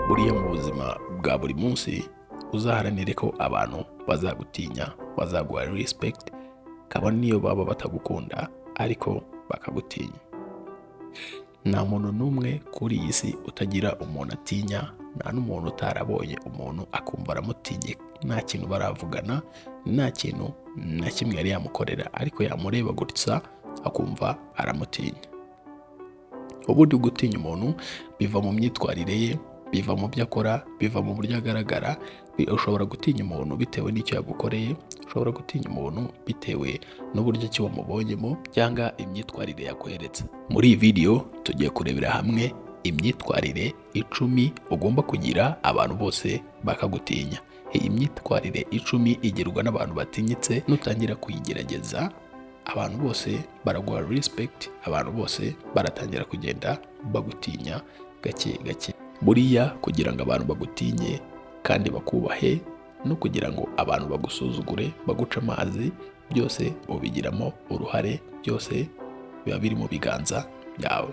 Buriya mu buzima bwa buri munsi uzaharanire ko abantu bazagutinya, bazaguha respect, kabone n'iyo baba batagukunda ariko bakagutinya. Nta muntu n'umwe kuri iyi si utagira umuntu atinya, nta n'umuntu utarabonye umuntu akumva aramutinye nta kintu baravugana, nta kintu na kimwe yari yamukorera, ariko yamureba gutya akumva aramutinya. Ubundi gutinya umuntu biva mu myitwarire ye, biva mu byo akora, biva mu buryo agaragara. Ushobora gutinya umuntu bitewe n'icyo yagukoreye, ushobora gutinya umuntu bitewe n'uburyo ki wamubonyemo cyangwa imyitwarire yakweretse. Muri iyi video tugiye kurebera hamwe imyitwarire 10 ugomba kugira abantu bose bakagutinya. Iyi myitwarire 10 igirwa n'abantu batinyitse, nutangira kuyigerageza abantu bose baraguha respect, abantu bose baratangira kugenda bagutinya gake gake. Buriya kugira ngo abantu bagutinye kandi bakubahe, no kugira ngo abantu bagusuzugure baguce amazi, byose ubigiramo uruhare, byose biba biri mu biganza byawe.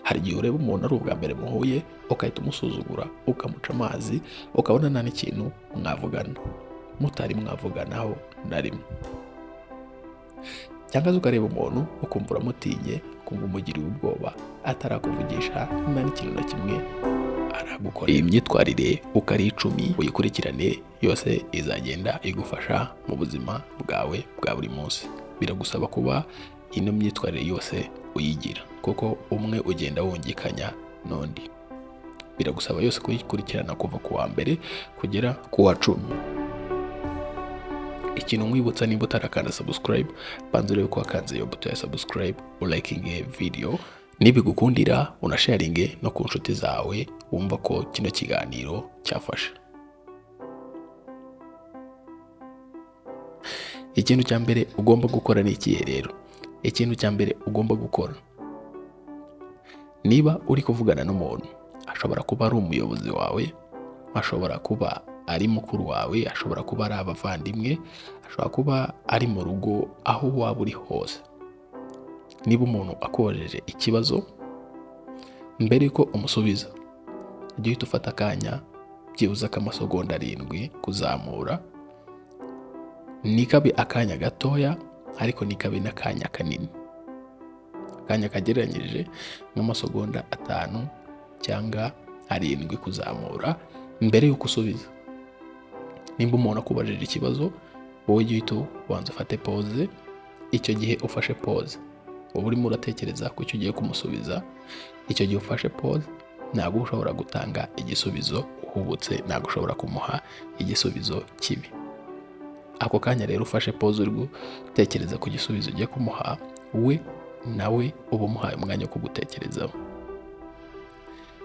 Hari igihe ureba umuntu ari ubwa mbere muhuye ugahita umusuzugura, ukamuca amazi, ukabona nta n'ikintu mwavugana, mutari mwavuganaho na rimwe. Cyangwa se ukareba umuntu ukumva uramutinye, ukumva umugiriye ubwoba, atarakuvugisha nta n'ikintu na kimwe aragukora. Iyi myitwarire uko ari 10 uyikurikirane yose izagenda igufasha mu buzima bwawe bwa buri munsi. Biragusaba kuba ino myitwarire yose uyigira, kuko umwe ugenda wungikanya n'undi. Biragusaba yose kuyikurikirana kuva ku wa mbere kugera ku wa 10. Ikintu nkwibutsa, nimba utarakanda subscribe, banza urebe ko wakanze iyo buto ya subscribe, urayikinge video, nibigukundira unasharinge no ku nshuti zawe wumva ko kino kiganiro cyafasha. Ikintu cya mbere ugomba gukora ni ikihe rero? Ikintu cya mbere ugomba gukora, niba uri kuvugana n'umuntu, ashobora kuba ari umuyobozi wawe, ashobora kuba ari mukuru wawe, ashobora kuba ari abavandimwe, ashobora kuba ari mu rugo, aho waba uri hose. Niba umuntu akubajije ikibazo, mbere yuko umusubiza, ujye uhita ufata akanya byibuze k'amasegonda 7 kuzamura. Nikabe akanya gatoya ariko nikabe n'akanya kanini, akanya kagereranyije nk'amasegonda 5 cyangwa 7 kuzamura mbere yuko usubiza. Nimba umuntu akubajije ikibazo, wowe ujye uhita ubanza ufate pause. Icyo gihe ufashe pause uba urimo uratekereza ku cyo ugiye kumusubiza. Icyo gihe ufashe pause ntabwo uba ushobora gutanga igisubizo uhubutse, ntabwo ushobora kumuha igisubizo kibi. Ako kanya rero ufashe pause uri gutekereza ku gisubizo ugiye kumuha, we nawe uba umuhaye umwanya wo kugutekerezaho.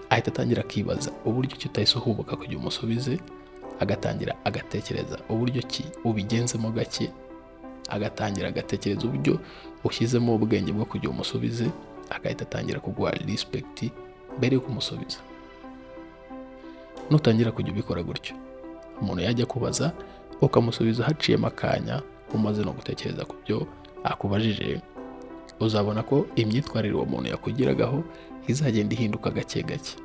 Ahita atangira akibaza uburyo ki utahise uhubuka kugira umusubize, agatangira agatekereza uburyo ki ubigenzemo gake, agatangira agatekereza uburyo ushyizemo ubwenge bwo kugira umusubize, agahita atangira kuguha respect mbere yo kumusubiza. Nutangira kujya ubikora gutyo, umuntu yajya kubaza ukamusubiza haciyemo akanya umaze no gutekereza ku byo akubajije, uzabona ko imyitwarire uwo muntu yakugiragaho izagenda ihinduka gake gake.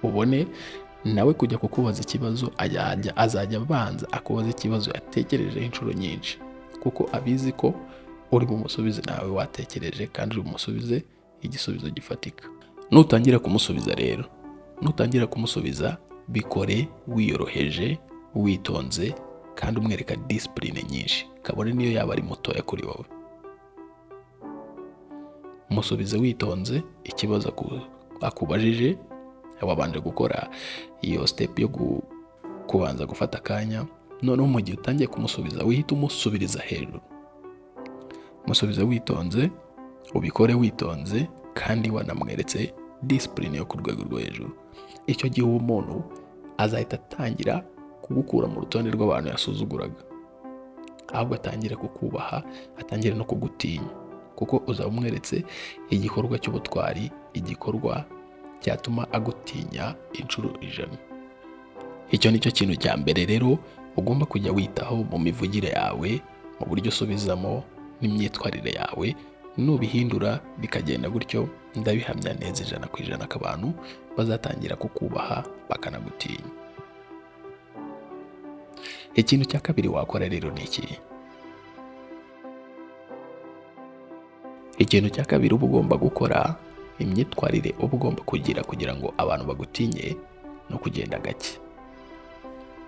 Ubone nawe kujya kukubaza ikibazo azajya abanza akubaza ikibazo yatekerejeho inshuro nyinshi, kuko abizi ko uri bumusubize nawe watekereje kandi uri bumusubize igisubizo gifatika. Nutangira kumusubiza rero, nutangira kumusubiza bikore wiyoroheje, witonze kandi umwereka discipline nyinshi, kabone niyo yaba ari mutoya kuri wowe. Musubize witonze ikibazo akubajije, wabanje gukora iyo step yo kubanza gufata akanya. Noneho mu gihe utangiye kumusubiza wihita umusubiriza hejuru. Musubize witonze, ubikore witonze kandi wanamweretse discipline yo ku rwego rwo hejuru. Icyo gihe uwo muntu azahita atangira kugukura mu rutonde rw'abantu yasuzuguraga, ahubwo atangire kukubaha, atangire no kugutinya, kuko uzaba umweretse igikorwa cy'ubutwari, igikorwa cyatuma agutinya inshuro 100. Icyo ni cyo kintu cya mbere rero ugomba kujya witaho mu mivugire yawe, mu buryo usubizamo n'imyitwarire yawe. Nubihindura bikagenda gutyo, Ndabihamya neza 100% ko abantu bazatangira kukubaha bakanagutinya. Ikintu cya kabiri wakora rero ni iki? Ikintu cya kabiri uba ugomba gukora, imyitwarire uba ugomba kugira kugira ngo abantu bagutinye, no kugenda gake.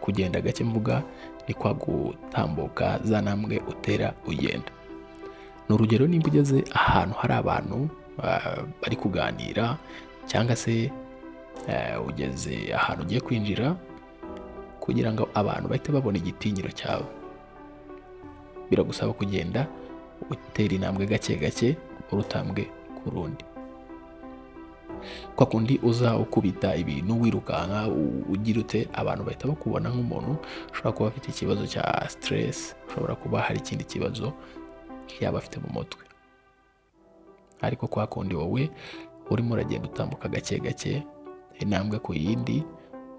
Kugenda gake mvuga ni kwa gutambuka za ntambwe utera ugenda. Ni urugero, nimba ugeze ahantu hari abantu bari kuganira, cyangwa se ugeze ahantu ugiye kwinjira, kugira ngo abantu bahite babona igitinyiro cyawe, biragusaba kugenda utera intambwe gake gake, urutambwe ku rundi. Kwa kundi uza ukubita ibintu wirukanka ugira ute, abantu bahita bakubona nk'umuntu ushobora kuba afite ikibazo cya stress, ushobora kuba hari ikindi kibazo yaba afite mu mutwe. Ariko kwa kundi wowe urimo uragenda utambuka gake gake, intambwe ku yindi,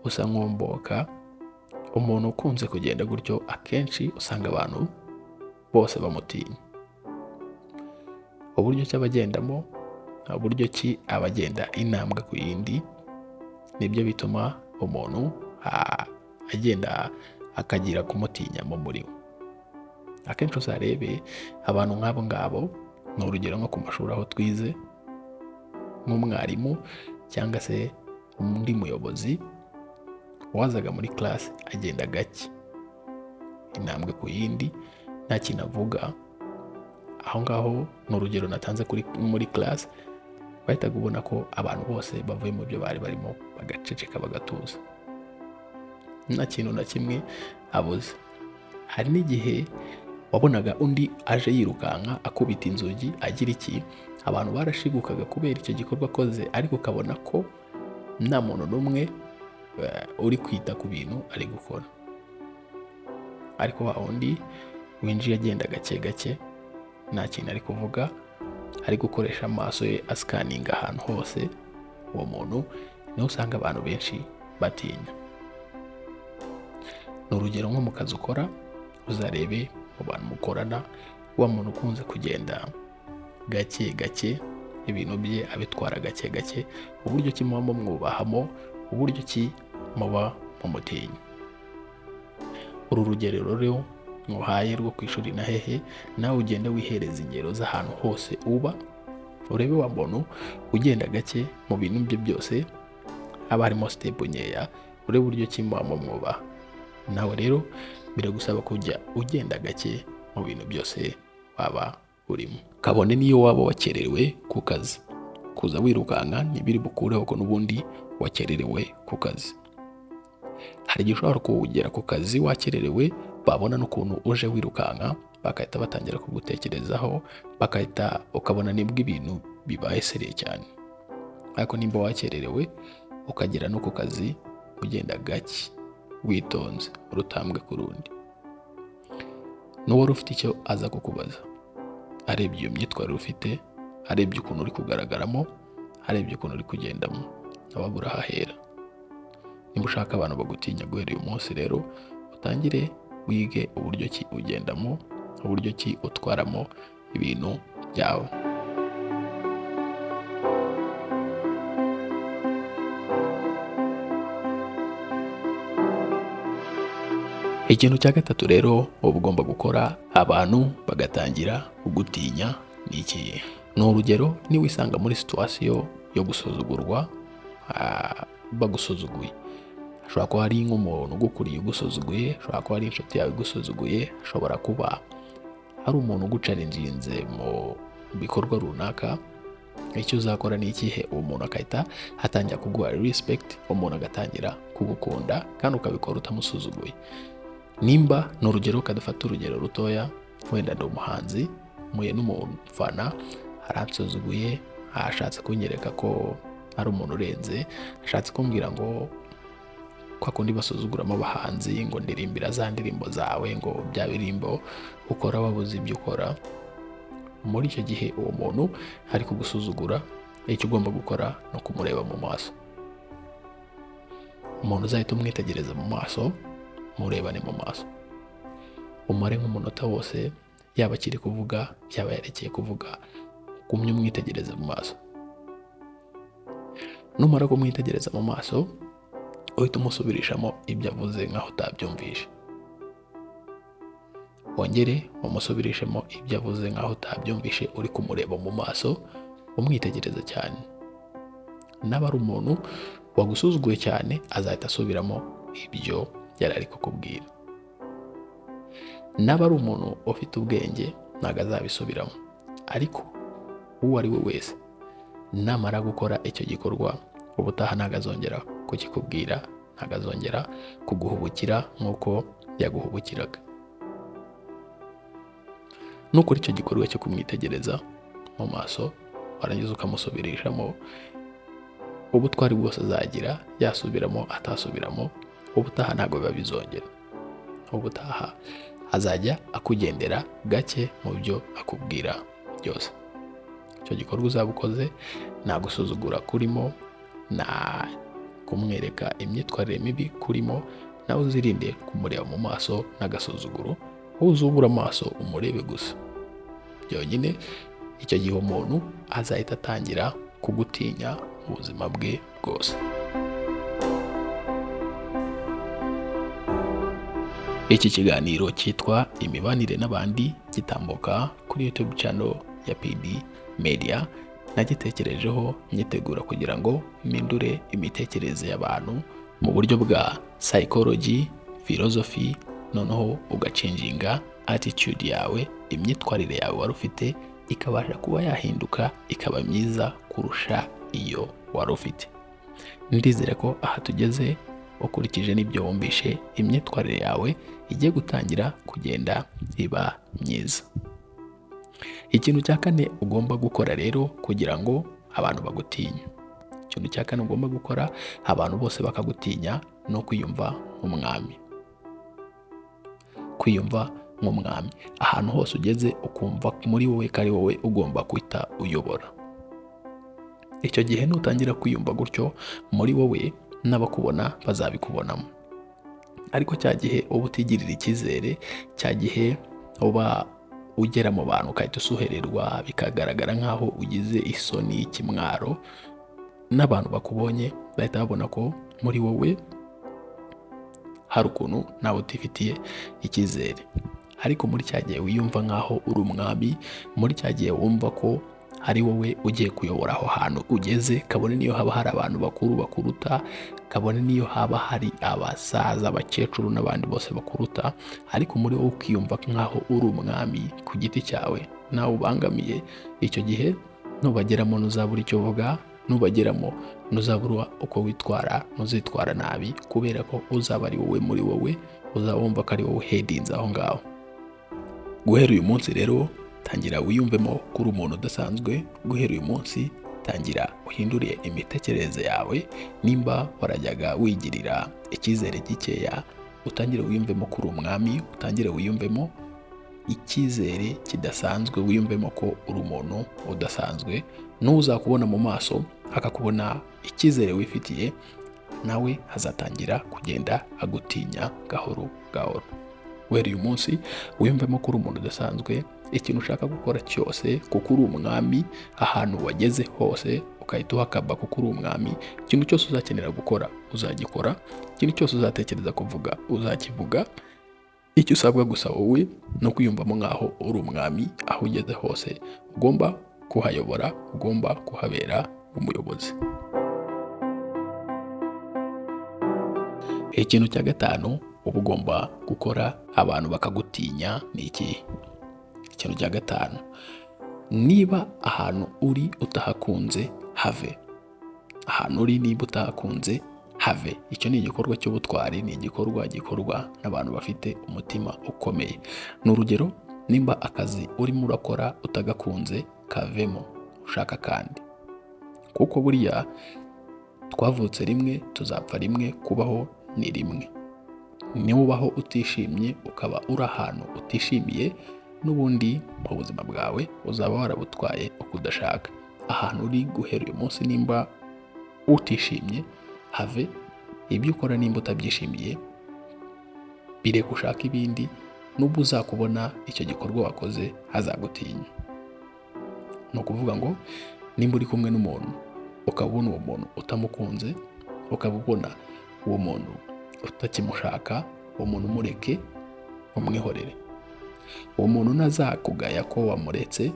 usa nk'uwomboka, umuntu ukunze kugenda gutyo akenshi usanga abantu bose bamutinya. Uburyo ki abagendamo, uburyo ki abagenda intambwe ku yindi, nibyo bituma umuntu agenda akagira kumutinya mu muri we. Akenshi uzarebe abantu nk'abo ngabo, ni urugero nko ku mashuri aho twize, nk'umwarimu cyangwa se undi muyobozi wazaga muri class agenda gake, intambwe ku yindi, nta kintu avuga. Aho ngaho ni urugero natanze muri class, bahitaga ubona ko abantu bose bavuye mu byo bari barimo bagaceceka bagatuza, nta kintu na kimwe abuze. Hari n'igihe wabonaga undi aje yirukanka akubita inzugi agira iki, abantu barashigukaga kubera icyo gikorwa akoze, ariko ukabona ko nta muntu n'umwe uri kwita ku bintu ari gukora. Ariko wa wundi winjiye agenda gake gake, nta kintu ari kuvuga, ari gukoresha amaso ye asikaninga ahantu hose, uwo muntu niwe usanga abantu benshi batinya. Ni urugero nko mu kazi ukora, uzarebe mu bantu mukorana, wa muntu ukunze kugenda gake gake, ibintu bye abitwara gake gake, uburyo ki muba mumwubahamo, uburyo ki muba mumutinya. Uru rugero rero nkuhaye rwo ku ishuri na hehe, nawe ugende wihereza ingero z'ahantu hose uba, urebe wa muntu ugenda gake mu bintu bye byose, haba harimo step nkeya, urebe uburyo ki muba mumwubaha. Nawe rero biragusaba kujya ugenda gake mu bintu byose waba urimo, kabone n'iyo waba wakererewe ku kazi. Kuza wirukanka ntibiri bukureho ko n'ubundi wakererewe ku kazi. Hari igihe ushobora kugera ku kazi wakererewe, babona n'ukuntu uje wirukanka bagahita batangira kugutekerezaho, bagahita ukabona nibwo ibintu bibaye seriye cyane. Ariko nimba wakererewe ukagera no ku kazi ugenda gake, witonze, urutambwe ku rundi, n'uwari ufite icyo aza kukubaza arebye iyo myitwarire ufite, arebye ukuntu uri kugaragaramo, arebye ukuntu uri kugendamo, nawe abura aho ahera. Niba ushaka abantu bagutinya guhera uyu munsi rero, utangire wige uburyo ki ugendamo, uburyo ki utwaramo ibintu byawe. Ikintu cya gatatu rero uba ugomba gukora abantu bagatangira kugutinya ni iki? Ni urugero niwisanga muri situwasiyo yo gusuzugurwa, bagusuzuguye. Ashobora kuba ari nk'umuntu ugukuriye ugusuzuguye, ashobora kuba ari inshuti yawe igusuzuguye, ashobora kuba ari umuntu ugucaringinze mu bikorwa runaka. Icyo uzakora ni ikihe? Uwo muntu agahita atangira kuguha respect, umuntu agatangira kugukunda, kandi ukabikora utamusuzuguye. Nimba ni urugero, kadufata urugero rutoya, wenda ndi umuhanzi, mpuye n'umufana aransuzuguye, ashatse kunyereka ko ari umuntu urenze, ashatse kumbwira ngo kwa kundi basuzuguramo abahanzi, ngo ndirimbira za ndirimbo zawe, ngo bya birimbo ukora wabuze ibyo ukora. Muri icyo gihe uwo muntu ari kugusuzugura, icyo ugomba gukora ni ukumureba mu maso. Umuntu uzahita umwitegereza mu maso, murebane mu maso, umare nk'umunota wose, yaba akiri kuvuga, yaba yarekeye kuvuga, ugumye umwitegereza mu maso. Numara kumwitegereza mu maso, uhita umusubirishamo ibyo avuze nk'aho utabyumvishe. Wongere umusubirishemo ibyo avuze nk'aho utabyumvishe, uri kumureba mu maso, umwitegereza cyane. Naba ari umuntu wagusuzuguye cyane, azahita asubiramo ibyo yari ari kukubwira. Naba ari umuntu ufite ubwenge, ntabwo azabisubiramo. Ariko uwo ari we wese namara gukora icyo gikorwa, ubutaha ntabwo azongera kukikubwira, ntabwo azongera kuguhubukira nk'uko yaguhubukiraga. Nukora icyo gikorwa cyo kumwitegereza mu maso, warangiza ukamusubirishamo, ubutwari bwose azagira, yasubiramo atasubiramo, ubutaha ntabwo biba bizongera. Ubutaha azajya akugendera gake mu byo akubwira byose. Icyo gikorwa uzaba ukoze nta gusuzugura kurimo, nta kumwereka imyitwarire mibi kurimo. Nawe uzirinde kumureba mu maso n'agasuzuguro, wowe uzubura amaso umurebe gusa byonyine. Icyo gihe umuntu azahita atangira kugutinya mu buzima bwe bwose. Iki kiganiro cyitwa Imibanire n'abandi gitambuka kuri YouTube channel ya PD Media. Nagitekerejeho nyitegura kugira ngo mpindure imitekerereze y'abantu mu buryo bwa psychology, philosophy, noneho ugacenjinga attitude yawe, imyitwarire yawe wari ufite ikabasha kuba yahinduka ikaba myiza kurusha iyo wari ufite. Ndizere ko aha tugeze, ukurikije n'ibyo wumvishe, imyitwarire yawe igiye gutangira kugenda iba myiza. Ikintu cya kane ugomba gukora rero kugira ngo abantu bagutinye, ikintu cya kane ugomba gukora abantu bose bakagutinya, ni ukwiyumva nk'umwami. Kwiyumva nk'umwami ahantu hose ugeze, ukumva muri wowe ko ari wowe ugomba guhita uyobora. Icyo gihe nutangira kwiyumva gutyo muri wowe, n'abakubona bazabikubonamo. Ariko cya gihe uba utigirira icyizere, cya gihe uba ugera mu bantu ugahita usuhererwa, bikagaragara nk'aho ugize isoni, ikimwaro, n'abantu bakubonye bahita babona ko muri wowe hari ukuntu nawe utifitiye icyizere. Ariko muri cya gihe wiyumva nk'aho uri umwami, muri cya gihe wumva ko ari wowe ugiye kuyobora aho hantu ugeze, kabone niyo haba hari abantu bakuru bakuruta, kabone niyo haba hari abasaza, abakecuru n'abandi bose bakuruta, ariko muri wowe ukiyumva nk'aho uri umwami ku giti cyawe, nawe ubangamiye, icyo gihe nubageramo ntuzabura icyo uvuga, nubageramo ntuzabura uko witwara, ntuzitwara nabi, kubera ko uzaba ari wowe muri wowe, uzaba wumva ko ari wowe uhedinze aho ngaho. Guhera uyu munsi rero, tangira wiyumvemo ko uri umuntu udasanzwe. Guhera uyu munsi tangira uhindure imitekerereze yawe. Nimba warajyaga wigirira icyizere gikeya, utangire wiyumvemo ko uri umwami, utangire wiyumvemo icyizere kidasanzwe, wiyumvemo ko uri umuntu udasanzwe. N'uzakubona mu maso akakubona icyizere wifitiye, nawe azatangira kugenda agutinya gahoro gahoro. Guhera uyu munsi wiyumvemo ko uri umuntu udasanzwe. Ikintu ushaka gukora cyose, kuko uri umwami, ahantu wageze hose ukahita uhakaba kuko uri umwami, ikintu cyose uzakenera gukora uzagikora, ikintu cyose uzatekereza kuvuga uzakivuga. Icyo usabwa gusa wowe ni ukwiyumvamo nk'aho uri umwami, aho ugeze hose ugomba kuhayobora, ugomba kuhabera umuyobozi. Ikintu cya gatanu uba ugomba gukora abantu bakagutinya ni iki? Ikintu cya gatanu, niba ahantu uri utahakunze have. Ahantu uri niba utahakunze have. Icyo ni igikorwa cy'ubutwari, ni igikorwa gikorwa n'abantu bafite umutima ukomeye. Ni urugero, nimba akazi urimo urakora utagakunze, kavemo ushaka kandi, kuko buriya twavutse rimwe tuzapfa rimwe, kubaho ni rimwe. Niba ubaho utishimye, ukaba uri ahantu utishimiye, n'ubundi mu buzima bwawe uzaba warabutwaye uko udashaka. Ahantu uri guhera uyu munsi nimba utishimye have. Ibyo ukora nimba utabyishimiye bireka ushaka ibindi, nubwo uzakubona icyo gikorwa wakoze azagutinya. Ni ukuvuga ngo nimba uri kumwe n'umuntu Ukaba ubona uwo muntu utamukunze, ukaba ubona uwo muntu utakimushaka, uwo muntu umureke, umwihorere. Uwo muntu ntazakugaya ko wamuretse,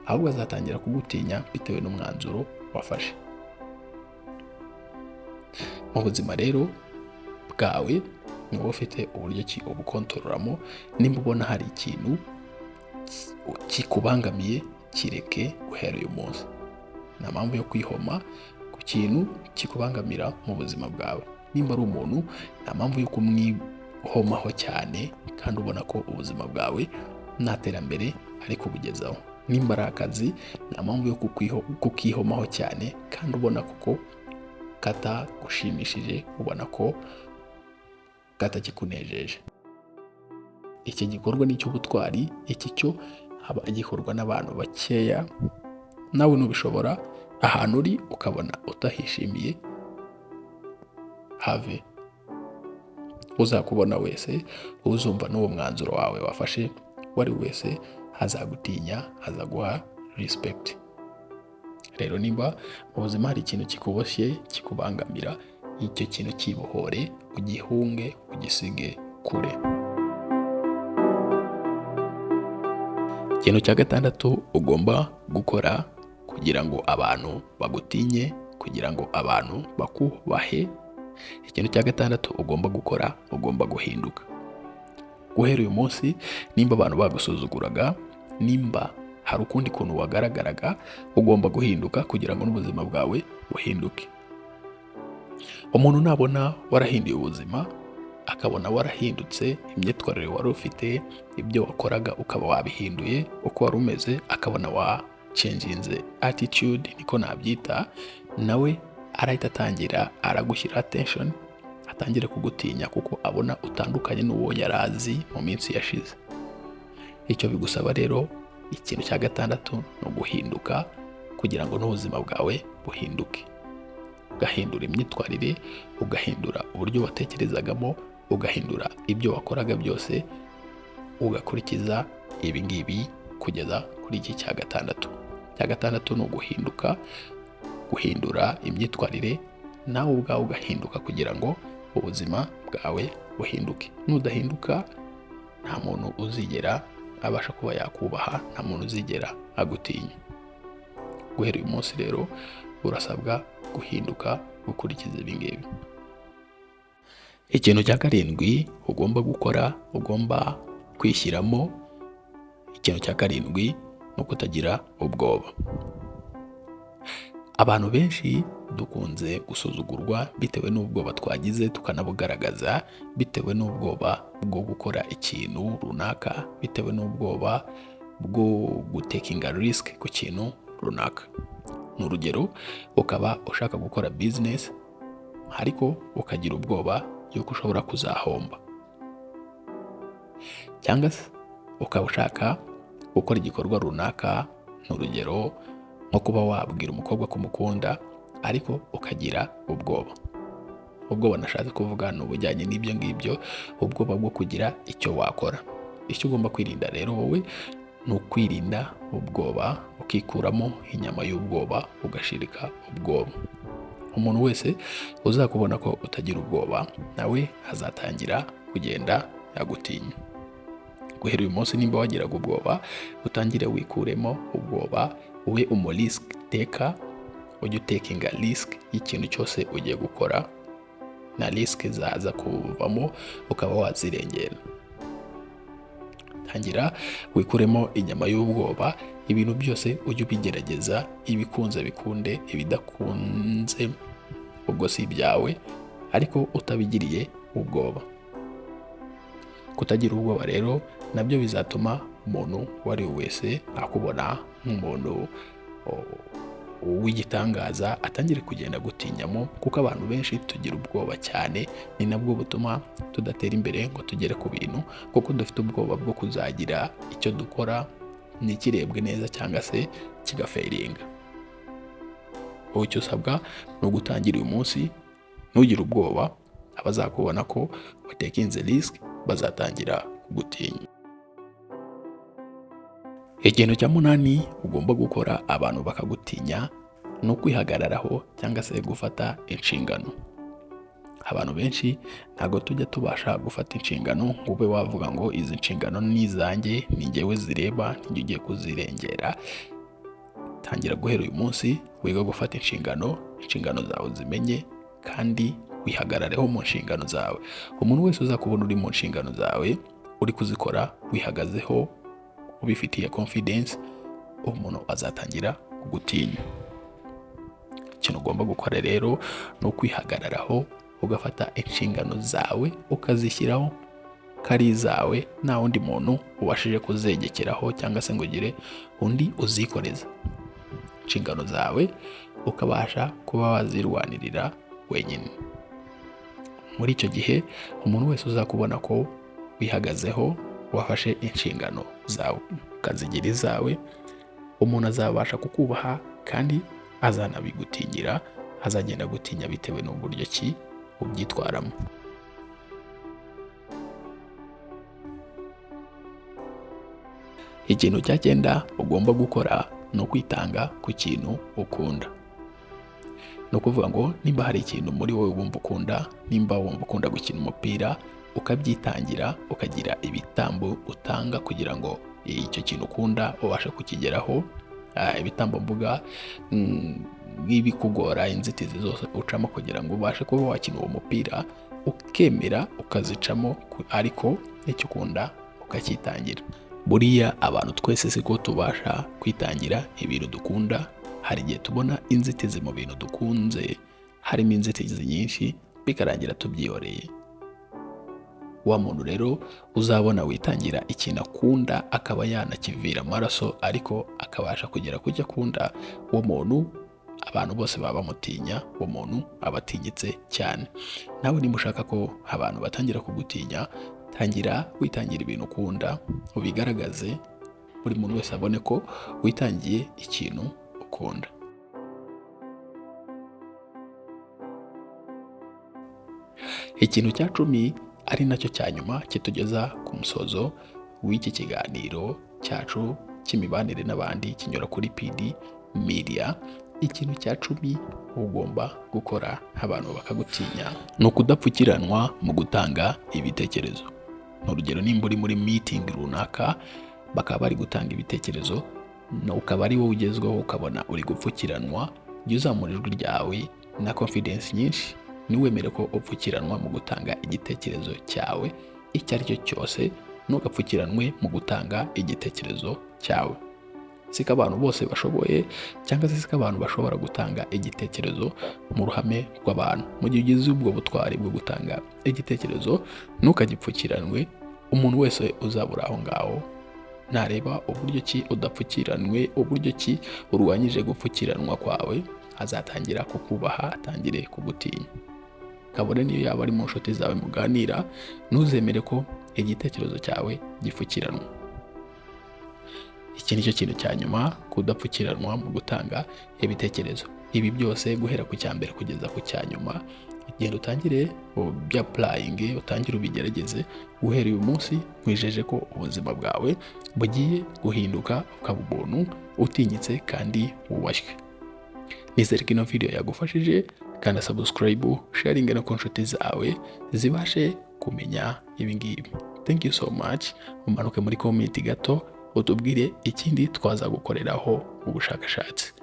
ahubwo azatangira kugutinya bitewe n'umwanzuro wafashe. Mu buzima rero bwawe ni wowe ufite uburyo ki ubukontororamo. Nimba ubona hari ikintu kikubangamiye, kireke guhera uyu munsi. Nta mpamvu yo kwihoma ku kintu kikubangamira mu buzima bwawe. Nimba ari umuntu, nta mpamvu yo kumwihomaho cyane kandi ubona ko ubuzima bwawe nta terambere ari kubugezaho. Nimba ari akazi, nta mpamvu yo kukihomaho cyane kandi ubona koko katagushimishije, ubona ko katakikunejeje. Iki gikorwa ni icy'ubutwari, iki cyo haba gikorwa n'abantu bakeya. Nawe nubishobora, ahantu uri ukabona utahishimiye, have. Uzakubona wese, uzumva n'uwo mwanzuro wawe wafashe, uwo ari we wese azagutinya, azaguha respect. Rero nimba mu buzima hari ikintu kikuboshye, kikubangamira, icyo kintu kibohore, ugihunge, ugisige kure. Ikintu cya gatandatu ugomba gukora kugira ngo abantu bagutinye, kugira ngo abantu bakubahe, ikintu cya gatandatu ugomba gukora, ugomba guhinduka. Guhera uyu munsi, nimba abantu bagusuzuguraga, nimba hari ukundi kuntu wagaragaraga, ugomba guhinduka kugira ngo n'ubuzima bwawe buhinduke. Umuntu nabona warahinduye ubuzima, akabona warahindutse, imyitwarire wari ufite, ibyo wakoraga ukaba wabihinduye, uko wari umeze akabona wacenjinze attitude, niko nabyita, nawe arahita atangira aragushyira attention, atangire kugutinya kuko abona utandukanye n'uwo yari azi mu minsi yashize. Icyo bigusaba rero, ikintu cya gatandatu, ni uguhinduka kugira ngo n'ubuzima bwawe buhinduke. Ugahindura imyitwarire, ugahindura uburyo watekerezagamo, ugahindura ibyo wakoraga byose, ugakurikiza ibi ngibi kugeza kuri iki cya gatandatu. Icya gatandatu ni uguhinduka, guhindura imyitwarire, nawe ubwawe ugahinduka kugira ngo ubuzima bwawe buhinduke. Nudahinduka, nta muntu uzigera abasha kuba yakubaha, nta muntu uzigera agutinya. Guhera uyu munsi rero urasabwa guhinduka, gukurikiza ibi ngibi. Ikintu cya karindwi ugomba gukora, ugomba kwishyiramo, ikintu cya karindwi ni ukutagira ubwoba. Abantu benshi dukunze gusuzugurwa bitewe n'ubwoba twagize, tukanabugaragaza bitewe n'ubwoba bwo gukora ikintu runaka, bitewe n'ubwoba bwo gutekinga risk ku kintu runaka. Ni urugero, ukaba ushaka gukora business ariko ukagira ubwoba yuko ushobora kuzahomba, cyangwa se ukaba ushaka gukora igikorwa runaka, ni urugero nko kuba wabwira umukobwa ko umukunda ariko ukagira ubwoba. Ubwoba nashatse kuvuga ni ubujyanye n'ibyo ngibyo, ubwoba bwo kugira icyo wakora. Icyo ugomba kwirinda rero wowe ni ukwirinda ubwoba, ukikuramo inyama y'ubwoba, ugashirika ubwoba. Umuntu wese uzakubona ko utagira ubwoba, nawe azatangira kugenda yagutinya. Guhera uyu munsi, nimba wagiraga ubwoba, utangire wikuremo ubwoba, ube umu risk taker, ujye utekinga risk y'ikintu cyose ugiye gukora, na risk zaza kuvamo ukaba wazirengera. Tangira wikuremo inyama y'ubwoba, ibintu byose ujye ubigerageza, ibikunze bikunde, ibidakunze ubwo si ibyawe, ariko utabigiriye ubwoba. Kutagira ubwoba rero nabyo bizatuma umuntu uwo ari we wese akubona nk'umuntu w'igitangaza, atangire kugenda agutinyamo, kuko abantu benshi tugira ubwoba cyane, ni nabwo butuma tudatera imbere ngo tugere ku bintu, kuko dufite ubwoba bwo kuzagira icyo dukora ntikirebwe neza cyangwa se kigafailinga. Wowe icyo usabwa ni ugutangira uyu munsi, ntugire ubwoba, abazakubona ko watekinze risk bazatangira kugutinya. Ikintu cya munani ugomba gukora abantu bakagutinya ni ukwihagararaho cyangwa se gufata inshingano. Abantu benshi ntabwo tujya tubasha gufata inshingano ngo ube wavuga ngo izi nshingano ni izanjye, ni njyewe zireba, ni njye ugiye kuzirengera. Tangira guhera uyu munsi wiga gufata inshingano, inshingano zawe uzimenye kandi wihagarareho mu nshingano zawe. Umuntu wese uzakubona uri mu nshingano zawe, uri kuzikora wihagazeho, ubifitiye confidence, umuntu azatangira kugutinya. Ikintu ugomba gukora rero ni ukwihagararaho, ugafata inshingano zawe ukazishyiraho ko ari izawe, nta wundi muntu ubashije kuzegekeraho cyangwa se ngo ugire undi uzikoreza. Inshingano zawe ukabasha kuba wazirwanirira wenyine. Muri icyo gihe umuntu wese uzakubona ko wihagazeho, wafashe inshingano zawe ukazigira izawe, umuntu azabasha kukubaha kandi azanabigutinyira, azagenda agutinya bitewe n'uburyo ki ubyitwaramo. Ikintu cya cyenda ugomba gukora ni ukwitanga ku kintu ukunda. Ni ukuvuga ngo nimba hari ikintu muri wowe wumva ukunda, nimba wumva ukunda gukina umupira, ukabyitangira, ukagira ibitambo utanga kugira ngo icyo kintu ukunda ubashe kukigeraho. Ibitambo mvuga nk'ibikugora, inzitizi zose ucamo kugira ngo ubashe kuba wakina uwo mupira, ukemera ukazicamo, ariko icyo ukunda ukacyitangira. Buriya abantu twese siko tubasha kwitangira ibintu dukunda. Hari igihe tubona inzitizi mu bintu dukunze, harimo inzitizi nyinshi, bikarangira tubyihoreye. Wa muntu rero uzabona witangira ikintu akunda akaba yanakivira amaraso, ariko akabasha kugera ku cyo akunda, uwo muntu abantu bose baba bamutinya, uwo muntu aba atinyitse cyane. Nawe niba ushaka ko abantu batangira kugutinya, tangira witangira ibintu ukunda, ubigaragaze, buri muntu wese abone ko witangiye ikintu ukunda. Ikintu cya 10 ari nacyo cya nyuma kitugeza ku musozo w'iki kiganiro cyacu cy'imibanire n'abandi kinyura kuri PD Media. Ikintu cya 10 ugomba gukora abantu bakagutinya ni ukudapfukiranwa mu gutanga ibitekerezo. Ni urugero, nimba uri muri meeting runaka bakaba bari gutanga ibitekerezo, ukaba ari wowe ugezweho ukabona uri gupfukiranwa, jya uzamura ijwi ryawe na confidence nyinshi. Ntiwemere ko upfukiranwa mu gutanga igitekerezo cyawe icyo ari cyo cyose, ntugapfukiranwe mu gutanga igitekerezo cyawe. Siko abantu bose bashoboye cyangwa se siko abantu bashobora gutanga igitekerezo mu ruhame rw'abantu. Mu gihe ugize ubwo butwari bwo gutanga igitekerezo, ntukagipfukiranwe. Umuntu wese uzabura aho ngaho nareba uburyo ki udapfukiranwe, uburyo ki urwanyije gupfukiranwa kwawe, azatangira kukubaha, atangire kugutinya. Kabone niyo yaba ari mu nshuti zawe muganira, ntuzemere ko igitekerezo cyawe gipfukiranwa. Iki nicyo kintu cya nyuma, kudapfukiranwa mu gutanga ibitekerezo. Ibi byose guhera ku cya mbere kugeza ku cya nyuma, genda utangire ubyapurayinge, utangire ubigerageze. Guhera uyu munsi nkwijeje ko ubuzima bwawe bugiye guhinduka, ukaba umuntu utinyitse kandi wubashywe. Nizere ko ino video yagufashije. Kanda subscribe, sharing no ku nshuti zawe zibashe kumenya ibi ngibi. Thank you so much. Umanuke muri comment gato utubwire ikindi twazagukoreraho ubushakashatsi.